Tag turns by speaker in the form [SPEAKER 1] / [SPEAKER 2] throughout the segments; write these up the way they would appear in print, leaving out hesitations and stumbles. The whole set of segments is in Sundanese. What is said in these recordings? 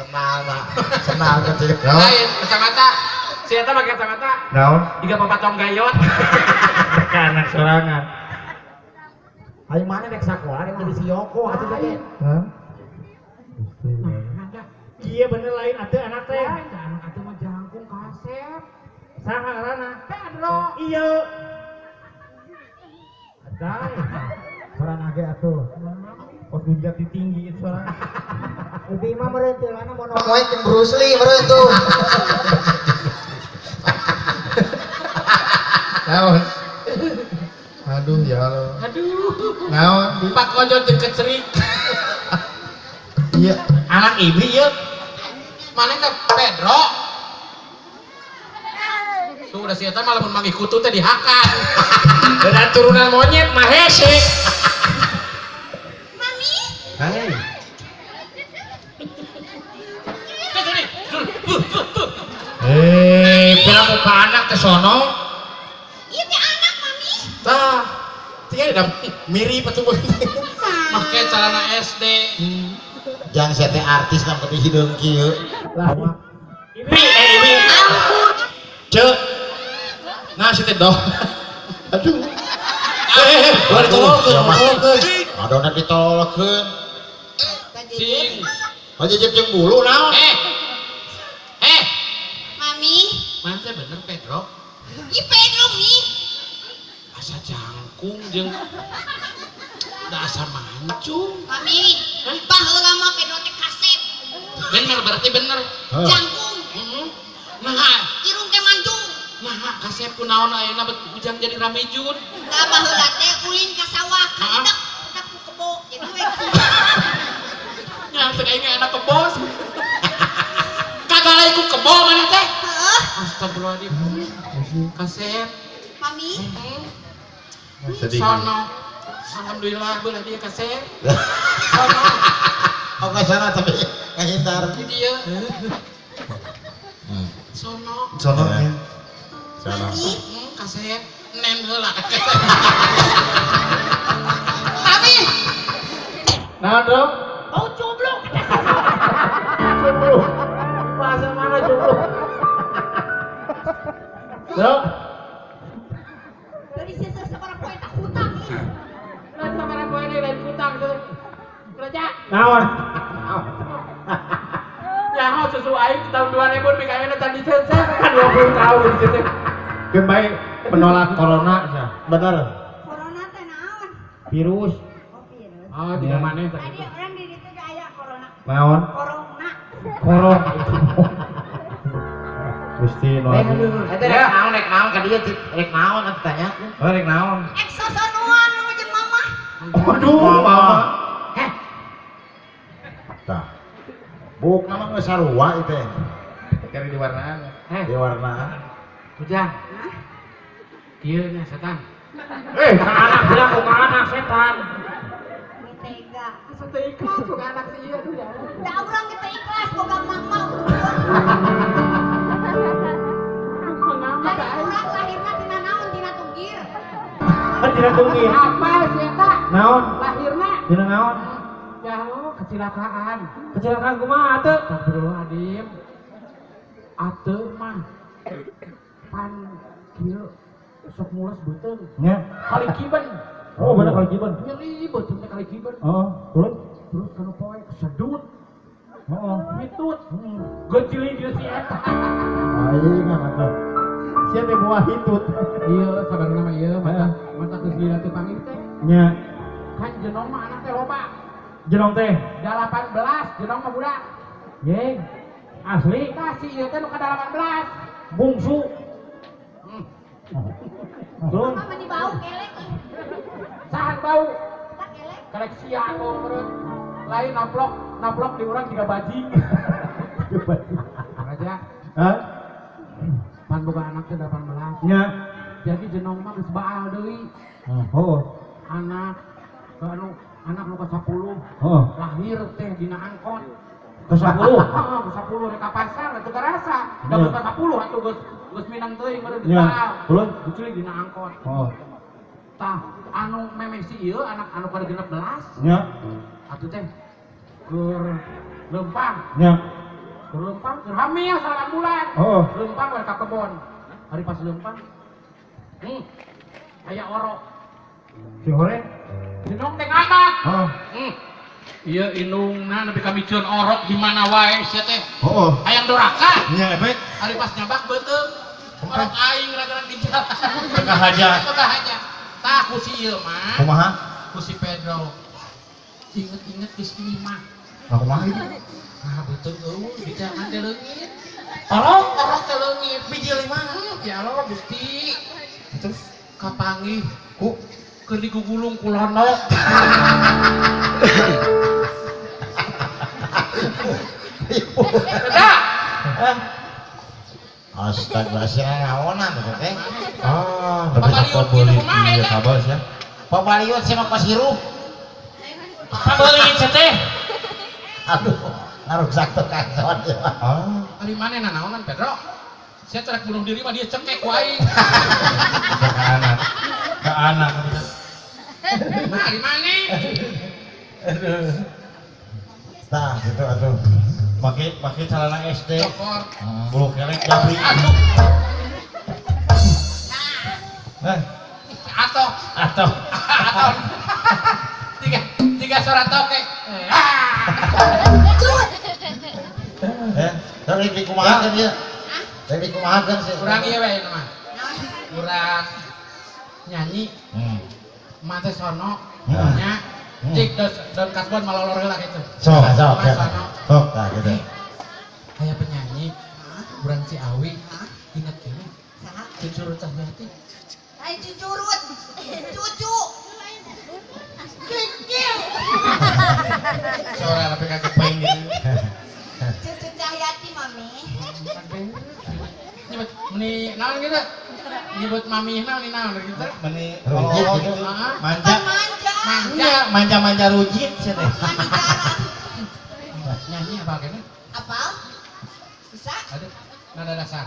[SPEAKER 1] Senal mah. Senal kecil.
[SPEAKER 2] Lain kacamata. Si eta make kacamata.
[SPEAKER 3] Naon?
[SPEAKER 2] Tiga papatong gayot.
[SPEAKER 3] Ka anak sorangan.
[SPEAKER 1] Ayo mana rek sakola rek jadi si Yoko atuh teh.
[SPEAKER 3] Hah? Iya bener lain atuh anak teh.
[SPEAKER 2] Lain anak atuh mah jangkung kasep.
[SPEAKER 3] Saha ngaranna?
[SPEAKER 2] Pedro.
[SPEAKER 3] Iya.
[SPEAKER 1] Dai. Suara nage atuh.
[SPEAKER 3] Oh jati tinggi itu suara.
[SPEAKER 1] Ibi mah meureun teh lana mono moe jeung Bruce Lee meureun tuh.
[SPEAKER 4] Naon? Aduh ya Allah.
[SPEAKER 2] Aduh.
[SPEAKER 4] Naon?
[SPEAKER 2] Pak Kojo jeung kecerik.
[SPEAKER 4] Iya,
[SPEAKER 3] anak ibi ieu.
[SPEAKER 2] Mana teh Pedro? Tuh udah si eta mah lamun manggih kutu teh dihakan.
[SPEAKER 3] Beda turunan monyet mah hese.
[SPEAKER 5] Mami.
[SPEAKER 1] Hai.
[SPEAKER 3] Eh, pira muka anak ke sono?
[SPEAKER 5] Ieu teh anak mami.
[SPEAKER 4] Tah. Tinggal da mirip atuh
[SPEAKER 2] Make celana SD.
[SPEAKER 1] Jang saya teh artis nang ketih hideung kieu.
[SPEAKER 3] Lah. Ibi, ibi. Cek. Nah, si teh doh.
[SPEAKER 4] Aduh. Eh, ulah ditolongkeun, ditolongkeun.
[SPEAKER 1] Adona ditolongkeun.
[SPEAKER 2] Cing.
[SPEAKER 1] Aja jeung bulu naon?
[SPEAKER 2] Eh. Eh,
[SPEAKER 5] Mami.
[SPEAKER 2] mana teh bener Pedro?
[SPEAKER 5] Ieu Pedro mi.
[SPEAKER 2] Asa jangkung jeung da asa mancung.
[SPEAKER 5] Mami. Baheula mah Pedro teh kasep.
[SPEAKER 2] Bener berarti bener.
[SPEAKER 5] Jangkung.
[SPEAKER 2] Heeh. Nah,
[SPEAKER 5] Irung teh mancung.
[SPEAKER 2] nah kasep kunaon ayeuna bet ujang jadi ramijun.
[SPEAKER 5] Da baheula teh ulin ka sawah kadedak tetep ku kebo. Jadi we
[SPEAKER 2] Nya teh aing anak kebo. Kagak ku kebo mana teh?
[SPEAKER 5] Heeh.
[SPEAKER 2] Astagfirullahaladzim. Kasep.
[SPEAKER 5] Mami.
[SPEAKER 4] Sedih.
[SPEAKER 2] Sono. Alhamdulillah belah dia kasep. Sono.
[SPEAKER 1] Oh ka sana tapi ngahindar.
[SPEAKER 2] Di dia. Sono.
[SPEAKER 4] Sono ya.
[SPEAKER 1] Sono.
[SPEAKER 5] Mami.
[SPEAKER 2] Kasep. Nen heula kasep. Mami.
[SPEAKER 3] Naon, Dong?
[SPEAKER 5] Bau cubluk.
[SPEAKER 3] Cubluk. Bahasa mana cubluk? Dong.
[SPEAKER 5] Dari sisa sabaraha poe tak hutang ih.
[SPEAKER 2] Lain sabaraha poe deui lain hutang tuh. Raja.
[SPEAKER 3] Naon?
[SPEAKER 2] Nyaho susu aing tahun 2000 bika ayeuna tadi seseh
[SPEAKER 3] 20 tahun gitu. Geus bae penolak corona sia.
[SPEAKER 1] Bener.
[SPEAKER 5] Corona teh naon?
[SPEAKER 3] Virus.
[SPEAKER 5] Oh, virus.
[SPEAKER 2] Oh, di mana tadi?
[SPEAKER 5] Tadi orang di ditu ge aya corona.
[SPEAKER 3] Naon?
[SPEAKER 5] Corona.
[SPEAKER 3] Corona. Gusti nu agung.
[SPEAKER 1] Eta rek naon ka dieu rek naon atuh tanyakeun.
[SPEAKER 3] Oh, rek naon?
[SPEAKER 5] Ek sosonuan lu jeung mama.
[SPEAKER 3] Aduh, mama.
[SPEAKER 1] Heh. Tah. Bukna mah geus sarua ieu teh.
[SPEAKER 4] Cari di warnaan.
[SPEAKER 2] Heh,
[SPEAKER 1] Di warnaan.
[SPEAKER 2] Ujang. Kieu nya setan.
[SPEAKER 3] Eh, ka anak bilang ka anak setan.
[SPEAKER 5] Tega.
[SPEAKER 2] Asa teu ikhlas boga anak si ieu aduh ya Allah.
[SPEAKER 5] Da urang ge teu ikhlas boga mama. Ari urang lahirna tina naon tina tunggir.
[SPEAKER 3] Tina tunggir.
[SPEAKER 2] Apa si eta?
[SPEAKER 3] Naon?
[SPEAKER 2] Lahirna.
[SPEAKER 3] Tina naon?
[SPEAKER 2] Ya Allah, kecelakaan.
[SPEAKER 3] Kecelakaan kumaha atuh?
[SPEAKER 2] Astagfirullahaladzim. Atuh mah pan kieu sok mules beuteung.
[SPEAKER 3] Nya.
[SPEAKER 2] Kali kiben.
[SPEAKER 3] Oh, bener kali kiben.
[SPEAKER 2] Nyeri beuteung teh kali kiben.
[SPEAKER 3] Oh, terus
[SPEAKER 2] terus kana poe kesedut.
[SPEAKER 3] Heeh.
[SPEAKER 2] Hitut. Geuciling jeung si eta.
[SPEAKER 1] Aing atuh.
[SPEAKER 3] Sia teh buah hitut.
[SPEAKER 2] Ieu sabarna mah ieu mata mata geus lila teu panggil teh.
[SPEAKER 3] Nya.
[SPEAKER 2] Kan jenong mah anak teh loba.
[SPEAKER 3] Jenong teh
[SPEAKER 2] 18 jenong mah budak.
[SPEAKER 3] Ye. Asli
[SPEAKER 2] Tah si ieu teh nu ka 18.
[SPEAKER 3] Bungsu. Terus
[SPEAKER 5] Mama meni bau kelek ih.
[SPEAKER 2] Sahan bau?
[SPEAKER 5] Tak kelek.
[SPEAKER 2] Kelek sia meureun. Lain naplok, naplok di urang jiga baji. Raja.
[SPEAKER 3] Hah?
[SPEAKER 2] Pan boga anak teh 18.
[SPEAKER 3] Nya.
[SPEAKER 2] Jadi jenong mah geus baal deui.
[SPEAKER 3] Oh.
[SPEAKER 2] Anak anu anak nu ka 10.
[SPEAKER 3] Oh.
[SPEAKER 2] Lahir teh dina angkot.
[SPEAKER 3] Ke 10?
[SPEAKER 2] Heeh, ke 10 rek ka pasar teu karasa. Da geus ka 10 atuh geus geus minang teuing meureun geus baal.
[SPEAKER 3] Terus
[SPEAKER 2] diculik dina angkot.
[SPEAKER 3] Oh.
[SPEAKER 2] Tah anu memeh si ieu anak anu ka 16.
[SPEAKER 3] Nya.
[SPEAKER 2] Atuh teh keur leumpang.
[SPEAKER 3] Nya.
[SPEAKER 2] Keur leumpang, keur hamil 9 bulan.
[SPEAKER 3] Oh.
[SPEAKER 2] Leumpang we ka kebon. Hari pas leumpang. Aya orok.
[SPEAKER 3] Si hore.
[SPEAKER 2] Indung teh ngambak.
[SPEAKER 3] Heeh.
[SPEAKER 2] Ieu indungna nepi ka miceun orok di mana wae sia teh.
[SPEAKER 4] Heeh.
[SPEAKER 2] Hayang doraka.
[SPEAKER 4] Nya efek.
[SPEAKER 2] Hari pas nyabak beuteung. Orok aing gara-gara di jalan.
[SPEAKER 4] Teu haja.
[SPEAKER 2] Teu haja. Tah ku si ieu mah.
[SPEAKER 4] Kumaha?
[SPEAKER 2] Ku si Pedro. Inget-inget geus imah.
[SPEAKER 4] Lah kumaha itu?
[SPEAKER 2] Nah, beuteung eueuh di jalan teh leungit. Orok, orok teh leungit.
[SPEAKER 4] Bijil di mana?
[SPEAKER 2] Ya Allah Gusti.
[SPEAKER 4] Terus
[SPEAKER 2] Kapanggih
[SPEAKER 4] ku
[SPEAKER 2] keur digugulung ku londo. Beda.
[SPEAKER 1] Astaga, sia naonan teh teh.
[SPEAKER 3] Ah,
[SPEAKER 4] tapi
[SPEAKER 2] Pabaliut
[SPEAKER 4] pabaliut
[SPEAKER 2] gitu kumaha
[SPEAKER 4] ieu
[SPEAKER 2] eta?
[SPEAKER 4] kabel sia.
[SPEAKER 1] Pabaliut sia mah pasiruh.
[SPEAKER 2] Pabeulit sia teh.
[SPEAKER 1] Aduh, ngarusak tukang son ieu mah.
[SPEAKER 4] Ah,
[SPEAKER 2] Ari maneh nanaonan Pedro? Sia rek bunuh diri mah dia cekek ku aing.
[SPEAKER 3] ke anak. Ke anak.
[SPEAKER 2] Nah, ari maneh?
[SPEAKER 4] Aduh.
[SPEAKER 1] Tah, gitu atuh.
[SPEAKER 4] Make make celana SD.
[SPEAKER 2] Cokor.
[SPEAKER 4] Bulu kelek japri.
[SPEAKER 2] Aduh,
[SPEAKER 4] Nah,
[SPEAKER 2] atau
[SPEAKER 4] atau
[SPEAKER 2] atau tiga suara toke. Ah.
[SPEAKER 1] Eh, rek dikumahakeun ieu. Rek dikumahakeun sih.
[SPEAKER 2] Kurang ieu we ieu mah. Kurang nyanyi mah teh sono nya. Cik dos kasbon malolor heula kitu.
[SPEAKER 4] Sok,
[SPEAKER 1] Sok, ya.
[SPEAKER 2] Sono.
[SPEAKER 4] Sok.
[SPEAKER 1] Tah gitu.
[SPEAKER 2] Kayak penyanyi urang Ciawi ingat gini
[SPEAKER 5] Saha?
[SPEAKER 2] Cucu Cahyati.
[SPEAKER 5] Lain cucurut. Cucu. Kecil.
[SPEAKER 4] Suara tapi kagak gitu.
[SPEAKER 5] Cucu Cahyati mami.
[SPEAKER 2] Nyebut meni naon gitu? Nyebut mami naon naon gitu.
[SPEAKER 4] Meni
[SPEAKER 1] Rujit
[SPEAKER 4] oh,
[SPEAKER 1] gitu.
[SPEAKER 4] gitu. Manja.
[SPEAKER 5] Kan manja.
[SPEAKER 2] Manja.
[SPEAKER 4] Iya, manja-manja rujit sia teh.
[SPEAKER 5] Mami jarang.
[SPEAKER 2] Nyanyi apa kene?
[SPEAKER 5] Apal? Bisa?
[SPEAKER 2] Aduh, nada dasar.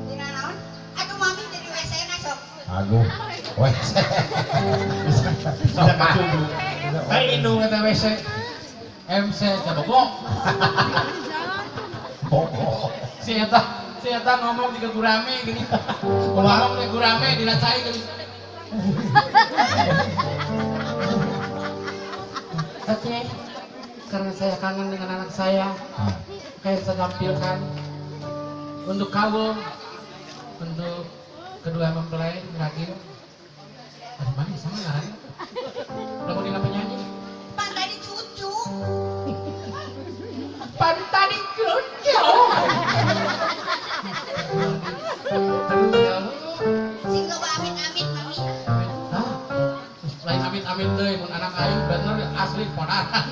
[SPEAKER 5] Dina naon? Aduh mami jadi WC na sok.
[SPEAKER 1] Aduh. Weh.
[SPEAKER 4] Bisa kacung.
[SPEAKER 2] Kayak indung kata WC. MC Jabogok.
[SPEAKER 1] Bogoh.
[SPEAKER 2] Si eta ngomong juga gurame gini. Ngomong teh gurame dina cai gini. Oke, karena saya kangen dengan anak saya, kayak saya tampilkan untuk kamu, untuk kedua mempelai ragil. Aduh, mana sama ngaranna? Lamun dina penyanyi.
[SPEAKER 5] Pan tadi cucu.
[SPEAKER 2] Pan tadi cucu.
[SPEAKER 5] Sing loba amit-amit mami.
[SPEAKER 2] Hah? Lain amit-amit teuing mun anak aing bener asli ponakan.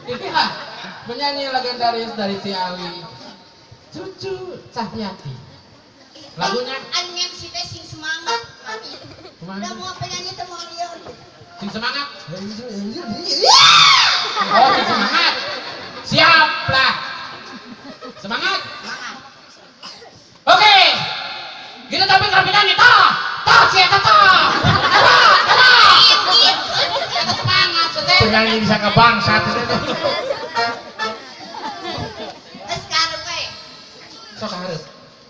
[SPEAKER 2] Ini lah penyanyi legendaris dari Ciawi, Cucu Cahyati. Lagunya
[SPEAKER 5] Anu MC teh sing semangat mami.
[SPEAKER 2] Kumaha?
[SPEAKER 5] Udah mau penyanyi teh mau lieur.
[SPEAKER 2] Sing semangat. Oh, sing semangat. Siap lah. Semangat.
[SPEAKER 5] Semangat.
[SPEAKER 2] Oke. Kita tampilkan penyanyi tah. Tah si eta tah. Tah, tah. Eta semangat teh.
[SPEAKER 4] Penyanyi bisa ke bangsat teh.
[SPEAKER 5] Terus karep we.
[SPEAKER 2] Sok hareup.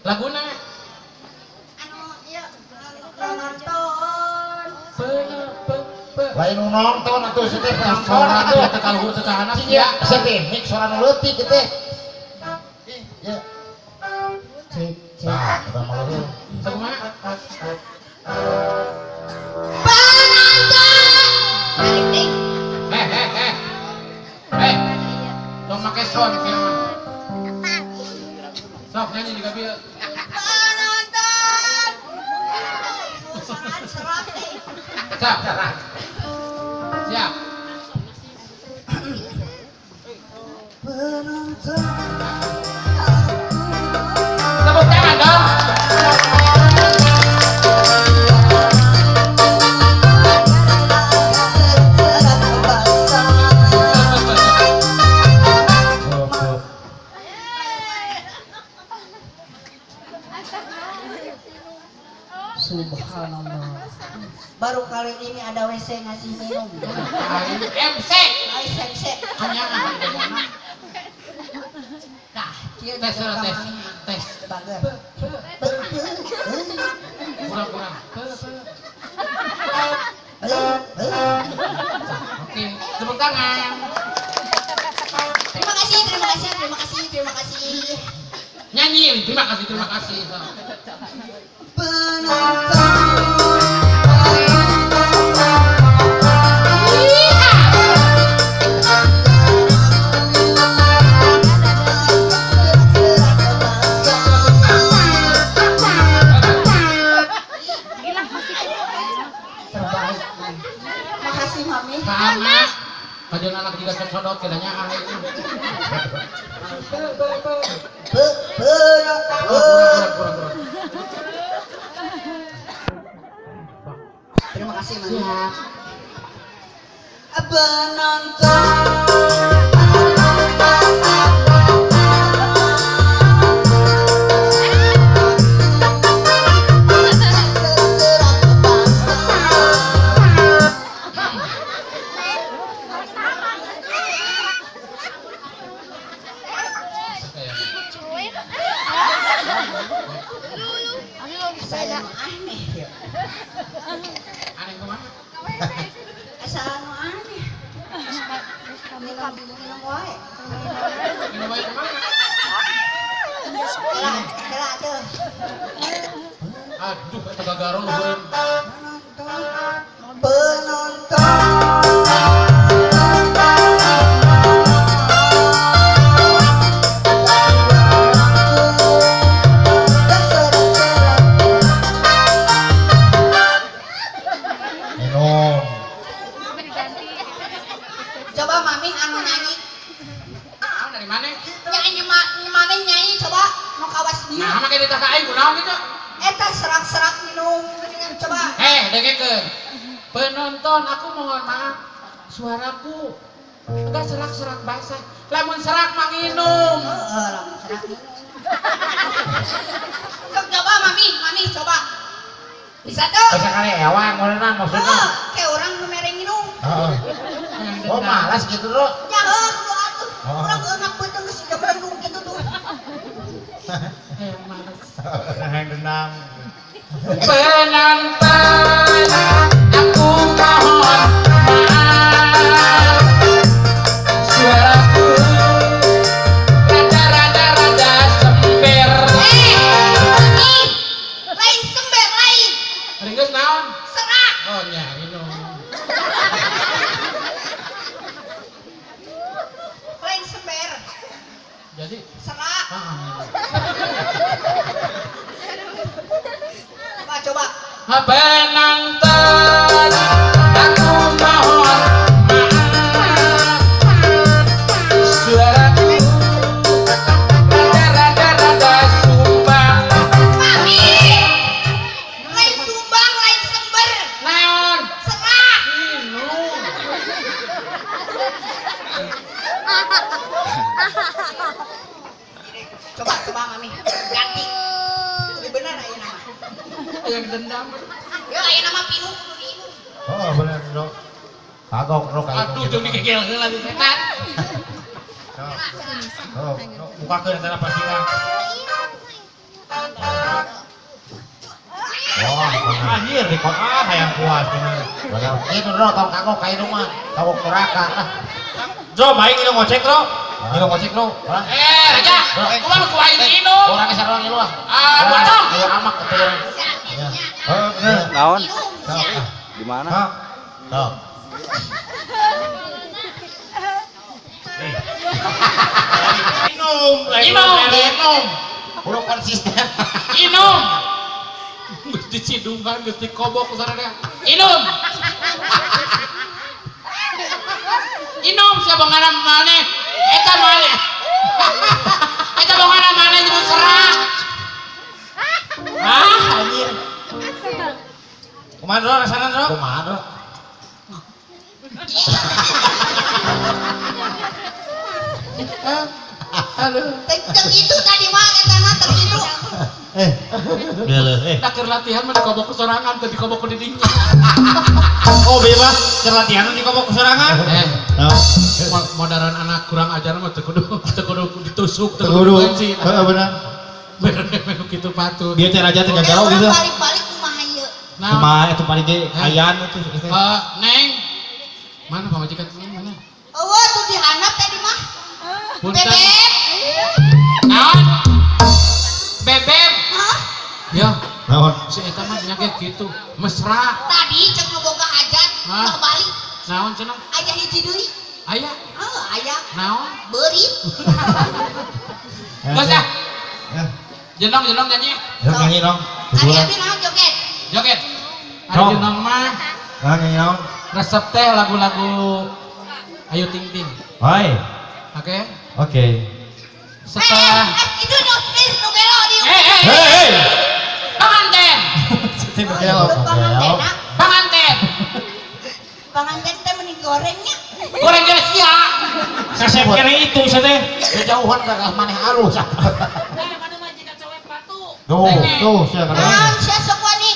[SPEAKER 2] Laguna
[SPEAKER 5] Anu ieu nonton.
[SPEAKER 2] pe pe pe.
[SPEAKER 1] Lain nu nonton atuh si teh penonton
[SPEAKER 2] Suara
[SPEAKER 1] atuh.
[SPEAKER 2] teh kaluhur teh kahanap
[SPEAKER 1] Sia,
[SPEAKER 2] sia.
[SPEAKER 1] sia teh mik suara nu leutik kieu teh. Ya.
[SPEAKER 2] Cek cek.
[SPEAKER 1] Tah, eta mah leutik.
[SPEAKER 2] Sakumaha?
[SPEAKER 5] Penonton. Tarik ding.
[SPEAKER 2] Eh eh eh. Eh. Tong make sound sia mah. Sok nyanyi juga bieu.
[SPEAKER 5] Penonton. Serat serat deh.
[SPEAKER 2] Siap. Siap.
[SPEAKER 5] Penonton.
[SPEAKER 2] Tepuk tangan dong.
[SPEAKER 5] Subhanallah. Baru kali ini ada WC ngasih minum.
[SPEAKER 2] MC.
[SPEAKER 5] Ai sense.
[SPEAKER 2] Kanyangan.
[SPEAKER 5] Nah, kieu
[SPEAKER 2] Tes tes tes.
[SPEAKER 5] Bager.
[SPEAKER 2] Kurang-kurang. Oke, tepuk tangan.
[SPEAKER 5] Terima kasih, terima kasih, terima kasih, terima kasih.
[SPEAKER 2] Nyanyi, terima kasih, terima kasih.
[SPEAKER 5] Penonton. Terbaik. Makasih Mami.
[SPEAKER 2] Sama. Kajian anak juga sodot kiranya ah itu. Kurang, kurang, kurang.
[SPEAKER 5] Terima kasih Mami. Penonton. Saya aneh ya.
[SPEAKER 2] Aneh kemana?
[SPEAKER 5] Asa anu aneh. Minum wae.
[SPEAKER 2] Minum wae kemana?
[SPEAKER 5] Kela, kela tuh.
[SPEAKER 2] Aduh, eta gagaron luhureun.
[SPEAKER 5] Penonton. Penonton.
[SPEAKER 1] Minum.
[SPEAKER 5] Coba Mami anu nyanyi.
[SPEAKER 2] Ah, dari mana?
[SPEAKER 5] Nyanyi Mami nyanyi coba mau kawas dia.
[SPEAKER 2] Nah, make ditah ka aing kunaon kitu?
[SPEAKER 5] Eta serak-serak minum geuningan coba.
[SPEAKER 2] Dengekeun. Penonton, aku mohon maaf. Suaraku agak serak-serak basah. Lamun serak mah nginum.
[SPEAKER 5] Heeh, lamun serak minum. Sok coba Mami, Mami coba. Bisa tuh.
[SPEAKER 1] Bisa kali ewang meureunan maksudna.
[SPEAKER 5] Heeh, kayak orang nu mere minum.
[SPEAKER 1] Heeh. Oh, malas gitu, Bro.
[SPEAKER 5] Ya heuh kudu atuh.
[SPEAKER 1] Oh.
[SPEAKER 5] Urang enak beuteung geus siga berendung kitu tuh.
[SPEAKER 2] Males.
[SPEAKER 3] Hayang dendam.
[SPEAKER 2] Penonton, aku mohon maaf. Suaraku rada-rada rada sember.
[SPEAKER 5] Mami. Lain sember lain.
[SPEAKER 2] Ringgeus naon?
[SPEAKER 5] Serak.
[SPEAKER 2] Oh nya minum.
[SPEAKER 5] Lain sember.
[SPEAKER 2] Jadi
[SPEAKER 5] Serak.
[SPEAKER 2] ah.
[SPEAKER 5] Coba coba.
[SPEAKER 2] Penonton, aku mohon maaf. Suaraku rada-rada rada sumbang.
[SPEAKER 5] Mami. Lain sumbang, lain sember.
[SPEAKER 2] Naon?
[SPEAKER 5] Serak.
[SPEAKER 2] Minum.
[SPEAKER 5] Coba coba Mami. Ganti. Lebih benar aya nama.
[SPEAKER 2] Yang dendam.
[SPEAKER 5] Ya aya nama pilu kudu diinum.
[SPEAKER 1] Oh, bener, Bro. Kagok, Bro, kayak
[SPEAKER 2] Aduh, jeung dikegel heula di setan.
[SPEAKER 3] Oh, bukakeun eta pasti lah.
[SPEAKER 1] Wah, bener.
[SPEAKER 3] Anjir di kota hayang puas bener.
[SPEAKER 1] Bener. Itu, Bro, tong kagok ka indung mah. Kagok neraka lah.
[SPEAKER 3] Bro, baik minum ngocek, Bro. Minum ngocek, Bro.
[SPEAKER 1] Orang
[SPEAKER 2] Raja, kumaha nu ku aing diinum?
[SPEAKER 1] orang geus sarua ngilu ah.
[SPEAKER 2] Ah, potong.
[SPEAKER 1] Ayo amak atuh urang. Ya.
[SPEAKER 3] Heeh, bener.
[SPEAKER 6] Naon?
[SPEAKER 5] Minum
[SPEAKER 1] Sok,
[SPEAKER 5] sia.
[SPEAKER 1] ah.
[SPEAKER 6] Di mana?
[SPEAKER 3] Hah?
[SPEAKER 1] Sok.
[SPEAKER 3] Minum, lain
[SPEAKER 2] Minum.
[SPEAKER 1] Minum. Kudu konsisten.
[SPEAKER 2] Inum. Geus dicidungan, geus dikobok ku sarana. Inum. Inum sia bongana maneh. Eta maneh. Eta bongana maneh jeung serak.
[SPEAKER 1] Ah, anjir.
[SPEAKER 3] Kumaha, Bro, rasana, Bro?
[SPEAKER 1] Kumaha, Bro?
[SPEAKER 2] Aduh.
[SPEAKER 5] Teu itu tadi mah eta na teu itu.
[SPEAKER 1] Eh.
[SPEAKER 4] Geuleuh eh.
[SPEAKER 2] Da keur latihan mah dikobok ku sorangan teu dikobok ku didinya.
[SPEAKER 4] Oh bebas keur latihan dikobok ku sorangan.
[SPEAKER 2] Eh. Modern anak kurang ajar mah teu kudu ditusuk teu kudu dikunci.
[SPEAKER 4] Heeh bener.
[SPEAKER 2] Bener kitu patut.
[SPEAKER 4] Dia teh raja teh gagaro gitu.
[SPEAKER 5] Balik-balik kumaha ieu?
[SPEAKER 4] Kumaha eta paling ge ayan atuh.
[SPEAKER 2] Neng. Mana pamajikan Neng mana?
[SPEAKER 5] Eueuh tuh dihandap tadi mah. Bebeb.
[SPEAKER 2] Naon? Bebeb.
[SPEAKER 5] Hah?
[SPEAKER 2] Ya.
[SPEAKER 1] Naon?
[SPEAKER 2] Si eta mah nya gitu. Mesra.
[SPEAKER 5] Tadi cek nu boga hajat, ulah balik.
[SPEAKER 2] Naon cenah?
[SPEAKER 5] Aya hiji deui.
[SPEAKER 2] Aya?
[SPEAKER 5] Heuh, aya.
[SPEAKER 2] Naon?
[SPEAKER 5] Beurit.
[SPEAKER 2] Geus ah. Jenong nyanyi.
[SPEAKER 1] Jenong nyanyi dong.
[SPEAKER 5] Ari abi naon joget?
[SPEAKER 2] Joget. Ari jenong mah.
[SPEAKER 1] Nah, nyanyi naon?
[SPEAKER 2] Resep teh lagu-lagu Ayu Ting Ting.
[SPEAKER 1] Hai.
[SPEAKER 2] Oke.
[SPEAKER 1] Oke.
[SPEAKER 2] Setelah
[SPEAKER 5] itu nu gelo di.
[SPEAKER 1] Hei.
[SPEAKER 2] Panganten.
[SPEAKER 1] Gelo.
[SPEAKER 2] Panganten.
[SPEAKER 5] Panganten teh meni gorengnya.
[SPEAKER 2] Goreng geus sia.
[SPEAKER 4] Kasep kene itu sia teh.
[SPEAKER 1] Kejauhan ka maneh alus.
[SPEAKER 2] Eh, mana majikan cewek batu.
[SPEAKER 1] Tuh, tuh sia kana.
[SPEAKER 5] Naon sia sok wani.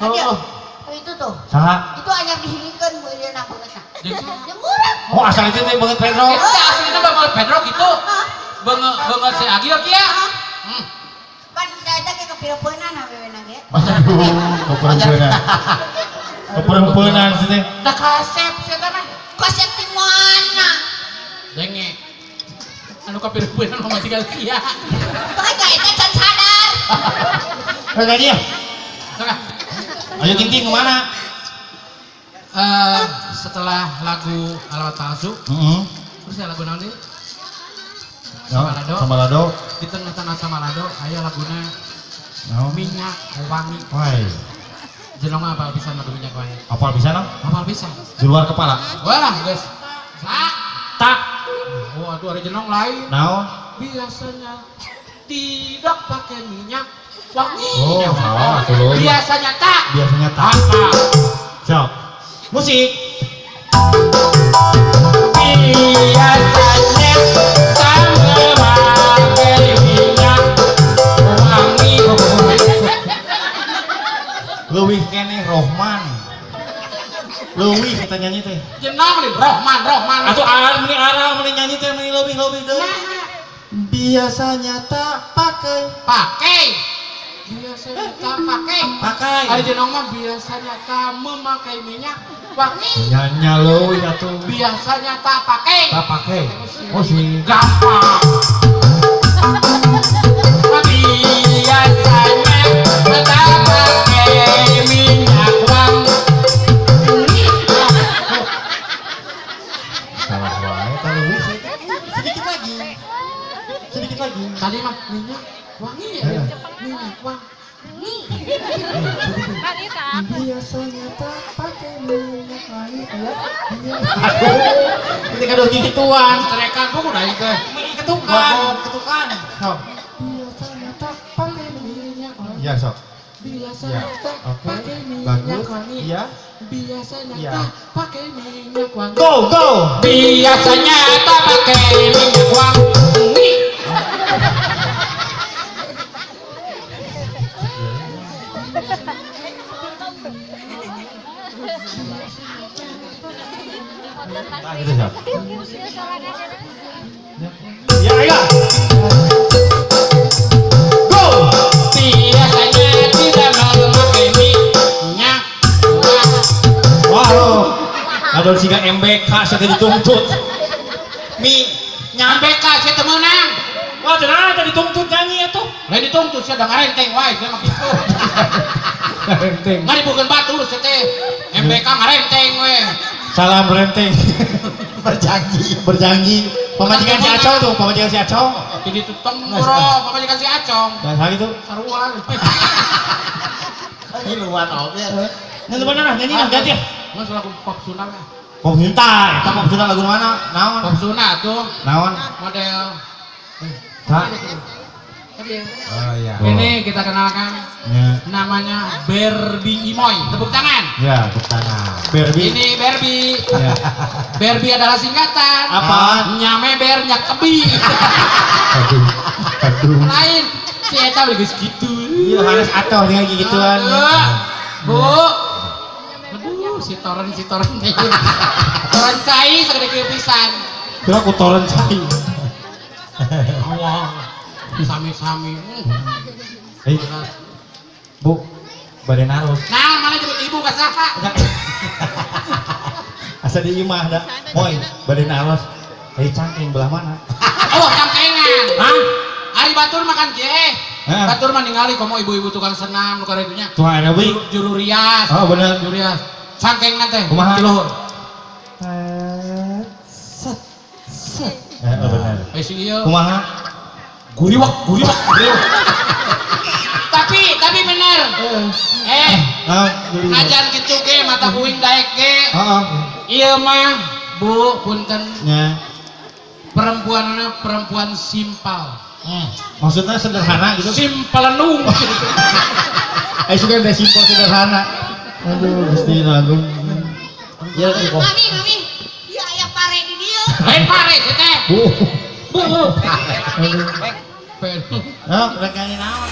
[SPEAKER 5] Oh, itu tuh.
[SPEAKER 1] Saha?
[SPEAKER 5] Itu anyar dihilikeun meureunna beungeutna. Jeung urang.
[SPEAKER 4] Oh, asal itu teh beungeut Pedro.
[SPEAKER 2] Eta aslina beungeut Pedro gitu. Beungeut si Agil kieu.
[SPEAKER 5] Pan eta ge kepireupeunana awewena ge.
[SPEAKER 1] Keperempuanan.
[SPEAKER 4] Keperempuanan sih teh.
[SPEAKER 2] Da kasep sia teh mah.
[SPEAKER 5] Kasep ti mana?
[SPEAKER 2] Denge. Anu kapireupeunana mah majikan sia.
[SPEAKER 5] Bae ka eta can sadar.
[SPEAKER 4] Heuh nyanyi ya.
[SPEAKER 2] Sok ah.
[SPEAKER 4] Ayu Ting Ting kemana?
[SPEAKER 2] Setelah lagu Alamat Palsu, terus ya lagu naon deui? Samalado.
[SPEAKER 1] Samalado.
[SPEAKER 2] Di tengah-tengah Samalado aya laguna Minyak Wangi.
[SPEAKER 1] Woi.
[SPEAKER 2] Jenong mah apal pisan lagu Minyak Wangi.
[SPEAKER 4] Apal pisan no?
[SPEAKER 2] Apal pisan.
[SPEAKER 4] Di luar kepala.
[SPEAKER 2] Wah, geus. Sak.
[SPEAKER 4] Tak.
[SPEAKER 2] Waduh, ada jenong lain.
[SPEAKER 4] Naon?
[SPEAKER 2] Biasanya tidak pakai minyak wangi.
[SPEAKER 1] Oh, salah tuh.
[SPEAKER 2] Biasanya tak.
[SPEAKER 1] Biasanya tak.
[SPEAKER 4] Sok. Musik.
[SPEAKER 2] Biasanya tak memakai minyak wangi.
[SPEAKER 4] Leuwih keneh Rohman. Leuwih kita nyanyi teh.
[SPEAKER 2] Jenong nih Rohman, Rohman.
[SPEAKER 4] Atuh arah meni nyanyi teh meni leuwih deui. Biasanya tak pakai.
[SPEAKER 2] Pakai. Biasanya tak pakai.
[SPEAKER 4] Pakai.
[SPEAKER 2] Ari jenong mah biasanya tak memakai minyak wangi.
[SPEAKER 1] Nyanyi leuwih atuh.
[SPEAKER 2] Biasanya tak pakai.
[SPEAKER 1] Tak pakai. Oh sih.
[SPEAKER 2] Gampang. Biasanya tak pakai minyak wangi.
[SPEAKER 1] Salah wae tah leuwih sih.
[SPEAKER 4] Sedikit lagi. Sedikit lagi.
[SPEAKER 2] Tadi mah minyak wangi ya. Minyak wangi.
[SPEAKER 1] Biasanya tak pakai minyak wangi ya.
[SPEAKER 4] Ini kado gituan.
[SPEAKER 2] Terekan buku dah itu.
[SPEAKER 4] Ketukan, ketukan.
[SPEAKER 1] Sok.
[SPEAKER 2] Biasanya tak pakai minyak wangi.
[SPEAKER 1] Iya, sok.
[SPEAKER 2] Biasanya tak pakai minyak wangi.
[SPEAKER 1] Iya.
[SPEAKER 2] Biasanya tak pakai minyak wangi.
[SPEAKER 4] Go, go.
[SPEAKER 2] Biasanya tak pakai minyak wangi.
[SPEAKER 1] Nah, gitu siap.
[SPEAKER 4] Ya, ayo. Go.
[SPEAKER 2] Biasanya tidak memakai minyak wangi.
[SPEAKER 4] Wah, adon siga MBK saya dituntut. Minyak
[SPEAKER 2] MBK saya temenang.
[SPEAKER 4] Wah, cenah tadi dituntut nyanyi atuh.
[SPEAKER 2] Lain dituntut saya ngarenteng wae saya mah kitu.
[SPEAKER 3] Ngarenteng.
[SPEAKER 2] Ngaribukeun batu saya teh. MBK ngarenteng we.
[SPEAKER 4] Salam berenteng.
[SPEAKER 1] Berjanji.
[SPEAKER 4] Berjanji. Pamajikan si Acong tuh, pamajikan si Acong.
[SPEAKER 2] Jadi tuteng bro, pamajikan si Acong.
[SPEAKER 4] Dan hal itu.
[SPEAKER 2] Saruan.
[SPEAKER 1] Ini luar oge.
[SPEAKER 4] Nyanyi mana nah, nyanyi nah ganti.
[SPEAKER 2] Mas lagu pop Sunda lah.
[SPEAKER 4] Pop Sunda, eta pop Sunda lagu mana? Naon?
[SPEAKER 2] Pop Sunda tuh.
[SPEAKER 4] Naon?
[SPEAKER 2] Model.
[SPEAKER 1] Tak.
[SPEAKER 2] Tadi ya.
[SPEAKER 1] Oh iya.
[SPEAKER 2] Ini kita kenalkan.
[SPEAKER 1] Ya.
[SPEAKER 2] Namanya Barbie Imoy. Tepuk tangan.
[SPEAKER 1] Ya, tepuk tangan.
[SPEAKER 4] Barbie.
[SPEAKER 2] Ini Barbie.
[SPEAKER 1] Ya.
[SPEAKER 2] Barbie adalah singkatan.
[SPEAKER 4] Apaan?
[SPEAKER 2] Nyame ber nyakebi.
[SPEAKER 1] Aduh. Aduh.
[SPEAKER 2] Lain. Si eta geus kitu.
[SPEAKER 4] Iya harus atoh dia gituan.
[SPEAKER 2] Bu. Aduh, si toren teh. Toren cai sagede kieu pisan.
[SPEAKER 4] Kira ku toren cai.
[SPEAKER 2] Allah. Sami-sami.
[SPEAKER 4] Eh. Bu, bade naros.
[SPEAKER 2] Nah, mana jemput ibu ka saha?
[SPEAKER 4] Asa di imah da. Moy, bade naros. Eh cangkeng belah mana?
[SPEAKER 2] Oh, cangkengan.
[SPEAKER 3] Hah?
[SPEAKER 2] Ari batur makan kieu.
[SPEAKER 4] Heeh.
[SPEAKER 2] Batur mah ningali komo ibu-ibu tukang senam nu karitunya.
[SPEAKER 4] Tukang aerobik.
[SPEAKER 2] Juru rias.
[SPEAKER 4] Oh, bener.
[SPEAKER 2] Juru rias. Cangkengna teh.
[SPEAKER 4] Kumaha?
[SPEAKER 2] Di luhur.
[SPEAKER 4] Set. Set. Heeh, bener.
[SPEAKER 2] Eh si ieu.
[SPEAKER 4] Kumaha?
[SPEAKER 2] Guriwak, guriwak, guriwak. Tapi bener. Eh, najan kitu ge mata kuing daek ge.
[SPEAKER 4] Heeh.
[SPEAKER 2] Ieu mah Bu, punten.
[SPEAKER 4] Nya.
[SPEAKER 2] Perempuanna perempuan simpel.
[SPEAKER 4] Maksudnya sederhana gitu.
[SPEAKER 2] Simpelenung.
[SPEAKER 4] Eh suka udah simpel sederhana. Aduh, Gusti Agung.
[SPEAKER 1] Ya kok.
[SPEAKER 5] Mami, mami. Ieu aya pare di dieu.
[SPEAKER 2] Lain pare teh.
[SPEAKER 4] Bu.
[SPEAKER 2] Bu.
[SPEAKER 4] Aduh. Oh, rek nyanyi naon?